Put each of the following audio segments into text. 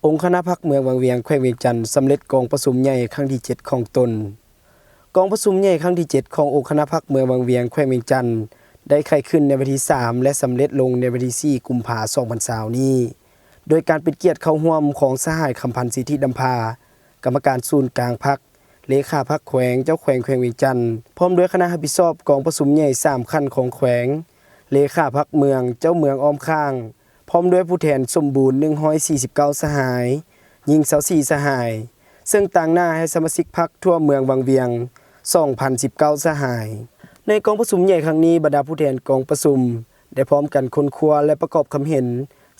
ອົງຄະນະພັກເມືອງວັງວຽງ ແຂວງວຽງຈັນ ສຳເລັດກອງປະຊຸມໃຫຍ່ຄັ້ງທີເຈັດຂອງຕົນ. ກອງປະຊຸມໃຫຍ່ຄັ້ງທີເຈັດຂອງອົງຄະນະພັກເມືອງວັງວຽງ ແຂວງວຽງຈັນ ໄດ້ໄຂຂຶ້ນໃນວັນທີສາມ ແລະ ສຳເລັດລົງໃນວັນທີສີ່ ກຸມພາ ສອງພັນຊາວນີ້ ໂດຍການເປັນກຽດເຂົ້າຮ່ວມຂອງສະຫາຍ ຄຳພັນ ສິດທິດຳພາ ກຳມະການສູນກາງພັກ, ເລຂາພັກແຂວງ, ເຈົ້າແຂວງແຂວງວຽງຈັນ ພ້ອມດ້ວຍຄະນະຮັບຜິດຊອບກອງປະຊຸມໃຫຍ່ສາມຂັ້ນຂອງແຂວງ, ເລຂາພັກເມືອງ, ເຈົ້າເມືອງອ້ອມຂ້າງ, ພ້ອມດ້ວຍຜູ້ແທນສົມບູນໜຶ່ງຮ້ອຍສີ່ສິບເກົ້າສະຫາຍ, ຍິງຊາວສີ່ສະຫາຍ, ເຊິ່ງຕາງໜ້າໃຫ້ສະມາຊິກພັກທົ່ວເມືອງວັງວຽງ ສອງພັນສິບເກົ້າສະຫາຍ. ໃນກອງປະຊຸມໃຫຍ່ຄັ້ງນີ້, ບັນດາຜູ້ແທນກອງປະຊຸມໄດ້ພ້ອມກັນຄົ້ນຄວ້າ ແລະ ປະກອບຄຳເຫັນ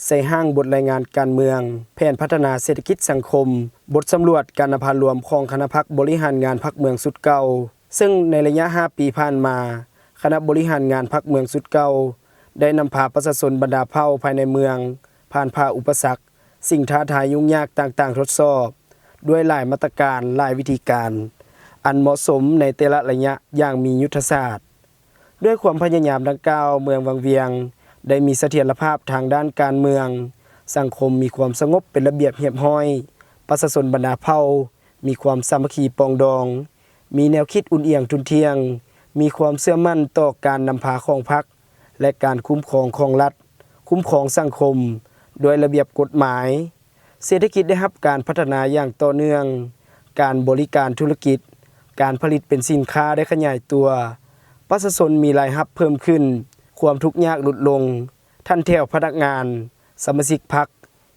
ໃສ່ຮ່າງບົດລາຍງານການເມືອງ, ແຜນພັດທະນາເສດຖະກິດສັງຄົມ, ບົດສຳຫຼວດການນຳພາລວມຂອງຄະນະພັກບໍລິຫານງານພັກເມືອງຊຸດເກົ່າ, ເຊິ່ງໃນໄລຍະຫ້າປີຜ່ານມາ, ຄະນະບໍລິຫານງານພັກເມືອງຊຸດເກົ່າ ໄດ້ນຳພາປະຊາຊົນບັນດາເຜົ່າພາຍໃນເມືອງ ຜ່ານຜ່າອຸປະສັກ, ສິ່ງທ້າທາຍຫຍຸ້ງຍາກຕ່າງໆທົດສອບ ດ້ວຍຫຼາຍມາດຕະການ, ຫຼາຍວິທີການ ອັນເໝາະສົມໃນແຕ່ລະໄລຍະຢ່າງມີຍຸດທະສາດ. ດ້ວຍຄວາມພະຍາຍາມດັ່ງກ່າວ, ເມືອງວັງວຽງໄດ້ມີສະຖຽນລະພາບທາງດ້ານການເມືອງ, ສັງຄົມມີຄວາມສະຫງົບເປັນລະບຽບຮຽບຮ້ອຍ, ປະຊາຊົນບັນດາເຜົ່າມີຄວາມສາມັກຄີປອງດອງ, ມີແນວຄິດອຸ່ນອຽງທຸ່ນທ່ຽງ, ມີຄວາມເຊື່ອໝັ້ນຕໍ່ການນຳພາຂອງພັກ ແລະ ການຄຸ້ມຄອງຂອງລັດ, ຄຸ້ມຄອງສັງຄົມດ້ວຍລະບຽບກົດໝາຍ, ເສດຖະກິດໄດ້ຮັບການພັດທະນາຢ່າງຕໍ່ເນື່ອງ, ການບໍລິການທຸລະກິດ, ການຜະລິດເປັນສິນຄ້າໄດ້ຂະຫຍາຍຕົວ, ປະຊາຊົນມີລາຍຮັບເພີ່ມຂຶ້ນ, ຄວາມທຸກຍາກຫຼຸດລົງ, ຖັນແຖວພະນັກງານ, ສະມາຊິກພັກ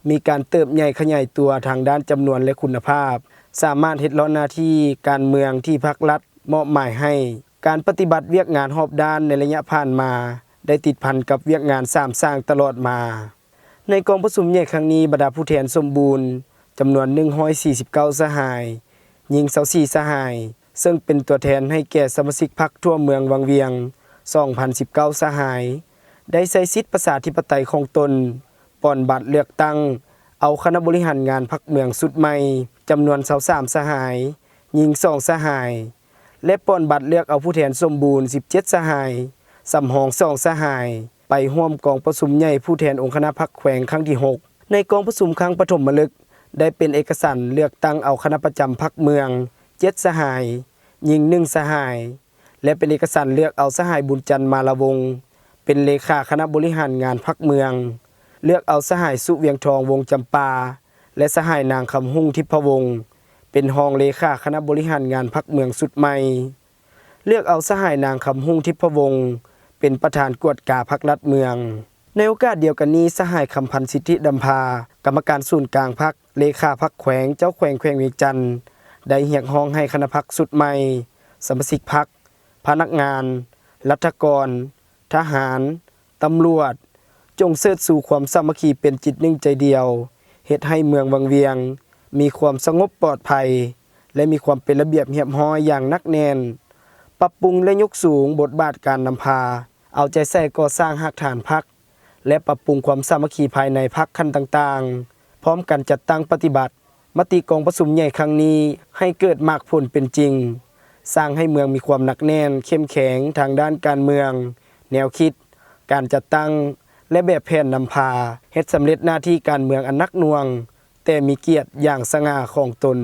ມີການເຕີບໃຫຍ່ຂະຫຍາຍຕົວທາງດ້ານຈຳນວນ ແລະ ຄຸນນະພາບ, ສາມາດເຮັດເລາະໜ້າທີ່ການເມືອງທີ່ພັກລັດມອບໝາຍໃຫ້. ການປະຕິບັດວຽກງານຮອບດ້ານໃນໄລຍະຜ່ານມາ ໄດ້ຕິດພັນກັບວຽກງານສາມສ້າງຕະຫຼອດມາ. ໃນກອງປະຊຸມໃຫຍ່ຄັ້ງນີ້, ບັນດາຜູ້ແທນສົມບູນຈຳນວນໜຶ່ງຮ້ອຍສີ່ສິບເກົ້າສະຫາຍ, ຍິງຊາວສີ່ສະຫາຍ, ເຊິ່ງເປັນຕົວແທນໃຫ້ແກ່ສະມາຊິກພັກທົ່ວເມືອງວັງວຽງ ສອງພັນສິບເກົ້າສະຫາຍ, ໄດ້ໃຊ້ສິດປະຊາທິປະໄຕຂອງຕົນ ປ່ອນບັດເລືອກຕັ້ງເອົາຄະນະບໍລິຫານງານພັກເມືອງຊຸດໃໝ່ ຈຳນວນຊາວສາມສະຫາຍ, ຍິງສອງສະຫາຍ ແລະ ປ່ອນບັດເລືອກເອົາຜູ້ແທນສົມບູນສິບເຈັດສະຫາຍ, ສຳຮອງສອງສະຫາຍ ໄປຮ່ວມກອງປະຊຸມໃຫຍ່ຜູ້ແທນອົງຄະນະພັກແຂວງຄັ້ງທີຫົກ. ໃນກອງປະຊຸມຄັ້ງປະຖົມມະລຶກ ໄດ້ເປັນເອກະສັນເລືອກຕັ້ງເອົາຄະນະປະຈຳພັກເມືອງເຈັດສະຫາຍ, ຍິງໜຶ່ງສະຫາຍ ແລະ ເປັນເອກະສັນເລືອກເອົາສະຫາຍ ບຸນຈັນ ມາລະວົງ ເປັນເລຂາຄະນະບໍລິຫານງານພັກເມືອງ, ເລືອກເອົາສະຫາຍ ສຸ ວຽງທອງ ວົງຈຳປາ ແລະ ສະຫາຍ ນາງ ຄຳຮຸ່ງ ທິບພະວົງ ເປັນຮອງເລຂາຄະນະບໍລິຫານງານພັກເມືອງຊຸດໃໝ່, ເລືອກເອົາສະຫາຍ ນາງ ຄຳຮຸ່ງ ທິບພະວົງ ເປັນປະທານກວດກາພັກລັດເມືອງ. ໃນໂອກາດດຽວກັນນີ້, ສະຫາຍ ຄຳພັນ ສິດທິດຳພາ ກຳມະການສູນກາງພັກ, ເລຂາພັກແຂວງ, ເຈົ້າແຂວງແຂວງວຽງຈັນ ໄດ້ຮຽກຮ້ອງໃຫ້ຄະນະພັກຊຸດໃໝ່, ສະມາຊິກພັກ, ພະນັກງານ, ລັດຖະກອນ, ທະຫານ, ຕຳຫຼວດ ຈົ່ງເຊີດຊູຄວາມສາມັກຄີເປັນຈິດໜຶ່ງໃຈດຽວ, ເຮັດໃຫ້ເມືອງວັງວຽງມີຄວາມສະຫງົບປອດໄພ ແລະ ມີຄວາມເປັນລະບຽບຮຽບຮ້ອຍຢ່າງໜັກແໜ້ນ, ປັບປຸງ ແລະ ຍົກສູງບົດບາດການນຳພາ, ເອົາໃຈໃສ່ກໍ່ສ້າງຮາກຖານພັກ ແລະ ປັບປຸງຄວາມສາມັກຄີພາຍໃນພັກຂັ້ນຕ່າງໆ, ພ້ອມກັນຈັດຕັ້ງປະຕິບັດມະຕິກອງປະຊຸມໃຫຍ່ຄັ້ງນີ້ໃຫ້ເກີດໝາກຜົນເປັນຈິງ, ສ້າງໃຫ້ເມືອງມີຄວາມໜັກແໜ້ນ, ເຂັ້ມແຂງທາງດ້ານການເມືອງ, ແນວຄິດ, ການຈັດຕັ້ງ ແລະ ແບບແຜນນຳພາ, ເຮັດສຳເລັດໜ້າທີ່ການເມືອງອັນໜັກໜ່ວງ ແຕ່ມີກຽດຢ່າງສະຫງ່າຂອງຕົນ.